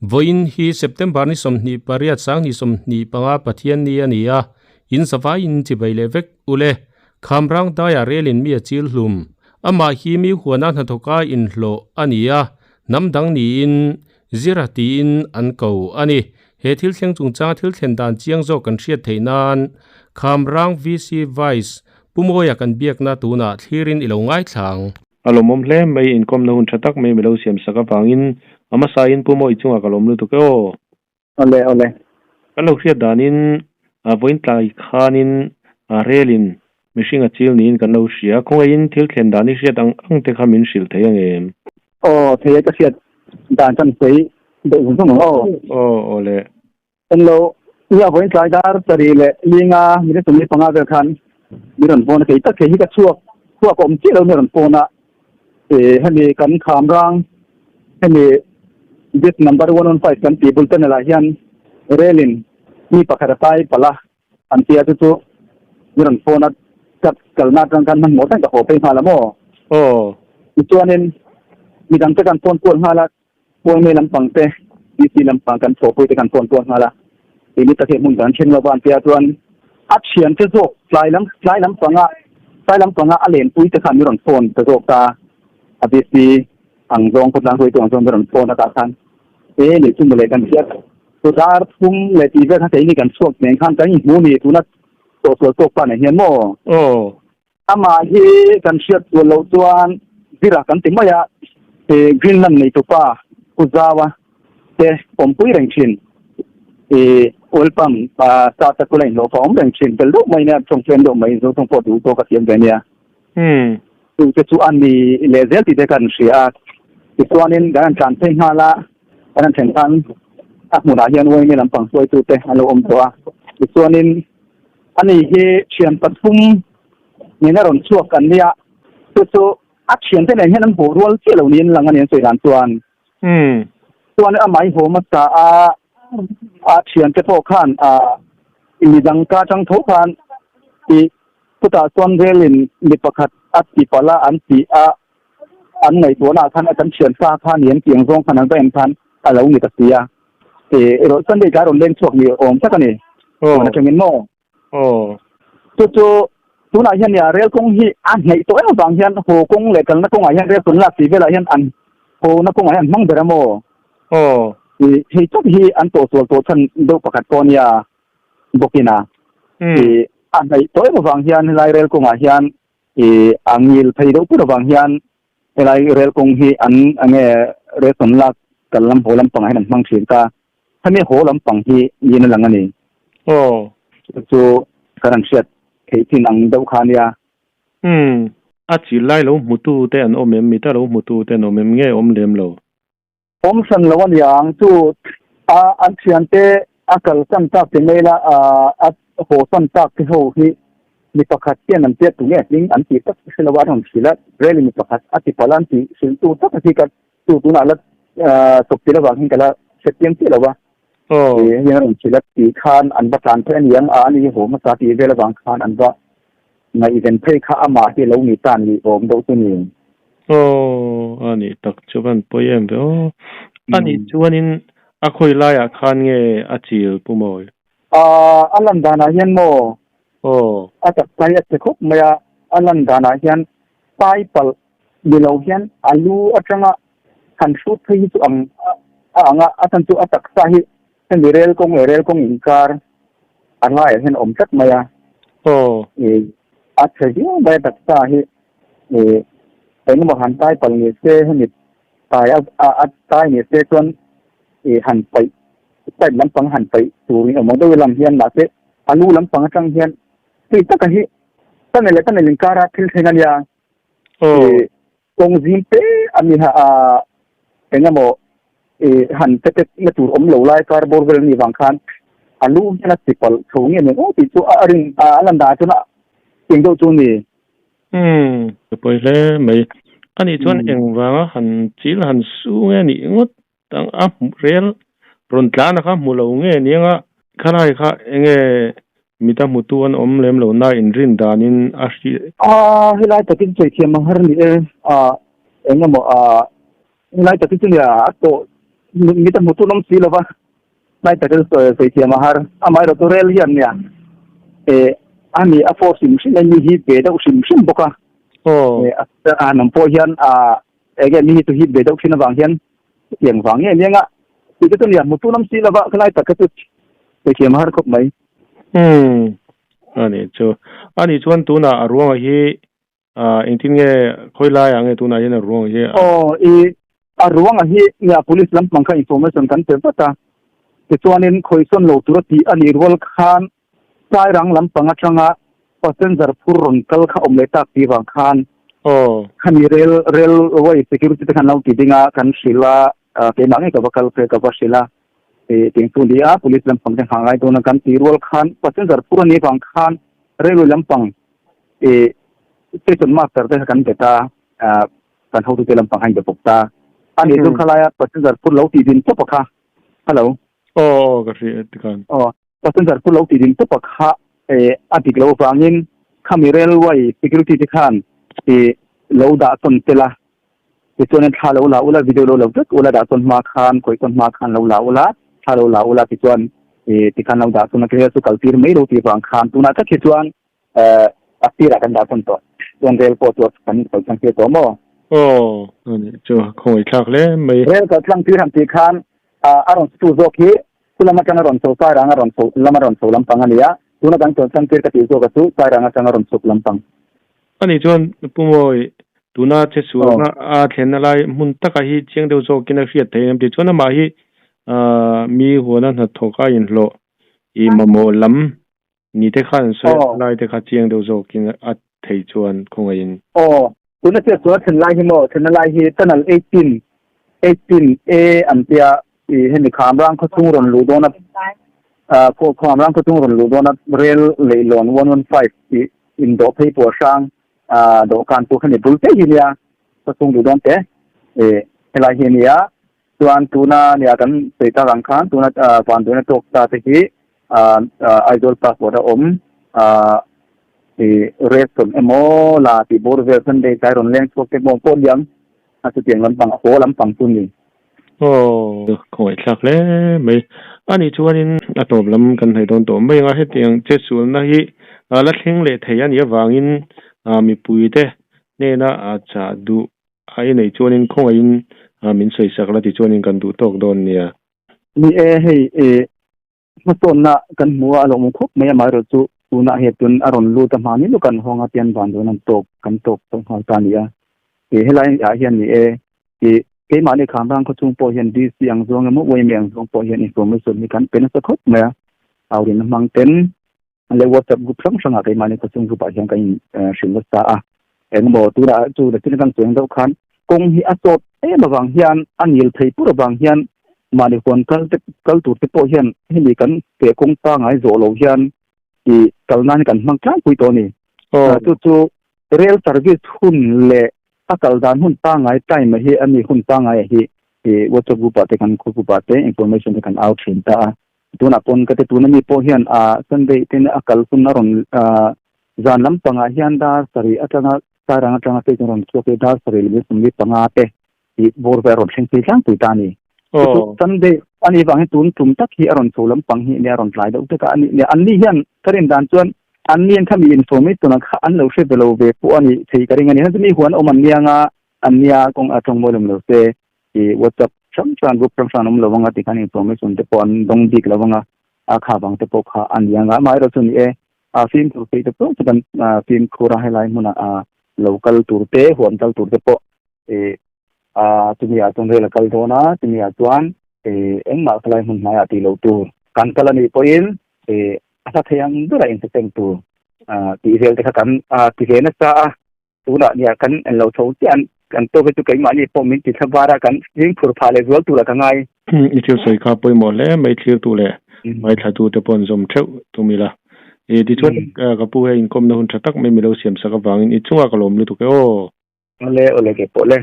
Vawiin hi September ni 28 2025 Pathianni a ni a, in zavaiin chibai leh vek ule. Khamrang daiah relin mi a chil hlum. Amah hi mi huana hnathawka inhlawh a ni a, hnam dang niin Zira tiin an ko a ni. He thil thleng chungchanga thil thlen dan chiang zawk kan hriat theih nan Khamrang VC Vice Pu Mawia kan biakna tunah thlirin i lo ngaithla ang. A lawmawm hle mai, inkawmna hun tha tak mai milo siam sak avangin a hmasain Pu Mawii chungah ka lawm lutuk e aw. Awle awle. Kan lo hriat danin vawiin tlai khanin relin mihring a chil niin kan lo hria. Khawngaihin thil thlen dan i hriat ang ang te kha min hrilh thei ang em? Aw, thei e ka hriat dan chan sawi deuh zung zung ang aw. Aw, awle. En lo, nia vawiin tlai dar sarih leh linga minute 25 vel khan min rawn phone a, kei tak thei hi ka chhuak chhuak a awm chiah lo min rawn phone a, e hemi kan kham rang hemi gate number 115 kan tih bul tunnel ah hian rail in mi pakhat a tai palh a an tia chu chu min rawn phone a ka kalna atang khan hmanhmawh daih ka haw phei nghal a maw? Aw. Tichuanin midang te kan phone kual nghal a. Puaimei lampang te, DC lampang kan thawhpui te kan phone kual nghal a, tih ni tak hi hmun kan thleng lova an tia chuan a thiante zawk tlai lam tlai lampanga tlai lampanga a lenpui te khan min rawn phone ta zawk ta a, DC ang zawng khawtlang hruaitu ang zawng min rawn phone a tah khan e leh chu mawle kan hriat chu dar thum leh tih vel kha keini kan chhuak nen khan kan inhmu ni tuna tawhsual tawk pa nen hian maw? Aw. Amah hi kan hriat sual loh chuan Zira kan ti mai a, he Greenland neitupa Pu Zaua te awmpui reng thin, i oil pump sa te kula inhlawhfa awm reng thin, tel deuh mai nia, tawng tlem deuh mai, Zo tawng pawh duh tawk a siam ve nia. Chu te chu a ni leh zel tih te kan hria a, tichuanin kan han tlan phei nghal a, kan han thlen khan a hmunah hian uaimi lampang hruaitute an lo awm tawh a, tichuanin ani hi thian pathum nena rawn chhuak an nia, chu chu a thiante nen hian an haw rual chiah lo niin lang a ni an sawi dan chuan. Chuan amah hi haw hmasa a, a thiante pawh khan midang ka atang tho khan tih chutah chuan relin mi pakhat a ti palh a an tih a, an ngaihtuahna ah khan a kan thianpa kha ni an tih ang zawng khan an va en khan a lo ni ta si a. Erawh Sunday tlai rawn leng chhuak ni awm tak a ni. Chuan atangin maw? Aw. Chu chu tunah hian nia rel kawng hi a hnaih tawh em avang hian haw kawng leh kalna kawngah hian rel tawn lak tih velah hian an hawna kawngah hian an hmang ber a maw? Aw. I hei tak hi an tawhsual tawh chhan deuh pakhat pawh a nia bawkin a. I a hnaih tawh em avang hian helai rel kawngah hian i a ngil phei deuh put avang hian helai rel kawng hi an enge rel tawn lak kal lam haw lampangah hian an hmang thin ta. Hemi haw lampang hi niin a lang a ni. Aw. Chu chu kan han hriat theih thin ang deuh kha nia. Umm. A chil lai lo hmutu te an awm em? Mita lo hmutu te an awm em? Nge awm lem lo? Awm hran lo a niang. Chu a an thiante a kalsan tak ti mai la, a haw san tak te ho hi mi pakhat hian an tia tu nge hming an tih tak hre lo a, an rawn hrilh a, rel in mi pakhat a ti palh a an tih hrilhtu tak a hi ka Chu tunah la chawp tir avang hian ka la hre chiang chiah lo va. Hei hian a rawn chhilh a tih khan an va tlan phei a ni ang a, ani hi haw hmasa tih vel avang khan an va ngaihven phei kha amah hi lo ni ta ni awm deuh chu ni. Aw, a nih tak chu van pawi em ve aw. A nih chuanin a khawi laiah khan nge a chil Pu Mawi? A lan danah hian maw? Aw. A taksa hi a che khawp mai a, a lan danah hian pai palh Ni lo hian a lu atanga han hrut phei hi chu ang a ang a, a chhan chu a taksa hi hemi rel kawng leh rel kawng inkar a laiah hian a awm tlat mai a. Aw. I a chhe viau mai a taksa hi i engemaw han tai palh ni se hemi tai a a tai ni se chuan i han paih side lampang han paih turin awm ang deuh lam hian mahse a lu lampang atang hian hei taka hi tunnel leh tunnel inkara thil thleng a nia. Kawng zim te a ni a engemaw han te tet na tur awm lo lai kar bawr vel a nih vang khan a lu hian a tipalh chho nge maw aw tih chu a rin a lan dan chuan a eng deuh chu a ni. Umm ka pawi hle mai. Ani chuan engvanga han chil han su nge nih ngawt Tang a hmu rel rawn tlan a kha hmu lo nge ni anga khalai kha enge mita hmutu an awm lem lo na inrin danin a hri. A helai takin sawi thiam ang har ni e a engemaw a helai takin chu nia a tawh mi ta hmutu awm si lova lai taka chu sawi sawi thiam a har amaherawh chu rel hian nia eh ani a force hrim hrim a mi hi ve deuh hrim hrim bawk a eh a nam pawh hian a enge mi hi chu hip ve deuh thin avang hian chutiang vang nge aniang a tih te chu nia hmutu awm si lova khalai taka chu sawi thiam a har khawp mai. Umm ani chu ani chuan tunah a ruangah hi Ah, engtin nge khawi laiah nge tunah hian a ruang hi? Aw, i a ruang a hi nia police lampang kha information kan pe vat a, tichuanin khawisawn lo tura tih a nih rual khan Sairang lampang atanga passenger phur rawn kal kha awm leh tak tih vang khan Aw. Khami rail railway security te khan lo ti ding a, kan hrilh a, keimah ngei ka va kal phei ka va hrilh a, i tiang chu ni a, police lampang te nghah ngai dawn a kan tih rual khan passenger phur a nih vang khan railway lampang I station master te kha kan bet a, kan hotute lampang kha in be bawk ta. A nih chu khalaia passenger phur lo tih din tawp a kha. Hello. Aw aw ka hria tikhan. Aw passenger phur lo tih din tawp a kha a dik loh avangin khami railway security te khan i lo dah tawn tel a. Tichuan thla lo la ula video lo la vek ula dah tawn hma khan khawih tawn hma khan lo la ula thla lo la ula tichuan i tikhan lo dah tawn a kher chu kal tir mai lo tih vang khan tunah tak hi chuan a sirah kan dah tawn tawh chuan rel pawh chu kan kal tlang tir tawh maw? Aw, ani chu khawngaih thlak hle mai. Rel kal tlang tir han tih khan a rawn chhu zawk hi chulam atanga rawn chho Sairang a rawn chho lam a rawn chho lampang a ni a, tuna kan kal tlang tir ka tih zawk a chu Sairang atanga rawn chhuk lampang. Ani chuan Pu Mawi, tuna che sualna a thlenna lai hmun taka hi chiang deuh zawkin a hriat theih em tih chuan amah hi mi huana hnathawk a inhlawh i mamawh lam Ni te khan sawi a lai te kha chiang deuh zawkin a thei chuan khawngaihin. Aw, tuna chiah chuan then lai hi maw, thenna lai hi tunnel 18, 18 A an tia i hemi Khamrang khawchhung rawn luh dawna Khamrang khawchhung rawn luh dawna rail leihlawn 115 tih indawh phei pawh hrang dawhkan chu khami bul te hi nia khawchhung luh dawn te i helai hi ania. Chuan tuna nia kan sawi tak ang khan tuna vanduaina tawk ta te hi Aizawl passport a awm i ration emaw la tih bawr vel Sunday tlai rawn leng chhuak te pawh pawh liam a chutiang lampang a haw lampang chu ni. Aw khawngaih thlak hle mai. Ani chuanin a tawp lam kan hnaih dawn tawh mai ang a, hetiang chetsualna hi la thleng leh thei a nih avangin mipuite hnena chah duh A i nei chuanin khawngaihin min sawisak la ti chuanin kan duh tawk dawn nia. Ni e, hei e hmasawnna kan hmu a, a lawmawm khawp mai amaherawh chu tunah hian tun a rawn lut a hmani luh kan hawng a tian van dawn an tawk kan tawk tawh nghal ta a ni a. E helai ah hian ni e, e keimahni Khamrang khawchhung pawh hian DC ang zawng emaw YMA ang zawng pawh hian information hi kan pe nasa khawp mai a, aurinna hmang ten leh WhatsApp group hrang hrangah keimahni khawchhung group ah hian kan in hrilh nasa a, engemaw tunah chu nachin kan chuang deuh khan kawng hi a sawt em avang hian a ngil thei pur avang hian mahni huan kal te kal tur te pawh hian hemi kan ke kawng pangai zawh lo hian i kal nan hi kan hmang tlangpui tawh a ni. Chu chu rail service hun leh a kal dan hun pangai time hi a ni hun pangai hi i WhatsApp group ah te kan group ah te information te kan au thin ta a. Tunah pawn ka ti tuna mi pawh hian a Sunday ten a kal hun a rawn zan lampangah hian dar sarih atanga Sairang atanga station rawn chhuak hi dar sarih leh 15 te tih bawr vel a rawn thleng phei tlangpui ta a ni. Chu Sunday a nih vang hi tun tum tak hi a rawn chho lampang hi nia a rawn tlai deuh hlek a, ani nia anni hian ka rin dan chuan anni an khami information kha an lo hre ve lo ve pawh a nih thei ka ring a ni. Heng chu mi huan awm an nia anga an nia kawng a tawng mawi lem lo se I WhatsApp hrang hrang group hrang hrang an awm lo anga tikhan information te pawh an dawng bik lo anga a kha vang te pawh kha a ni anga amaherawh chu ni e a fimkhur theih te pawh chu kan fimkhur a helai hmunah a lo kal tur te huan kal tur te pawh i a chumi ah chuan rel a kal dawn a chumi ah chuan i engmah khalai hmun hmaiah tih loh tur kan kal a nih pawhin i a hla thei ang berah insaseng tur tih vel te kha kan ti ve nasa a. Tunah nia kan en lo chho chiah an kan tawk hi chu keimahni pawh min ti thla var a, kan fimkhur phah leh zual turah ka ngai. I thil sawi kha pawimawh hle mai thlirtu leh ngaithlatute pawh an zawm theuh tum ila. I tichuan ka pu hei inkawmna hun tha tak mai milo siam sak avangin i chungah ka lawm lutuk e aw. Awle awle ke pawh le.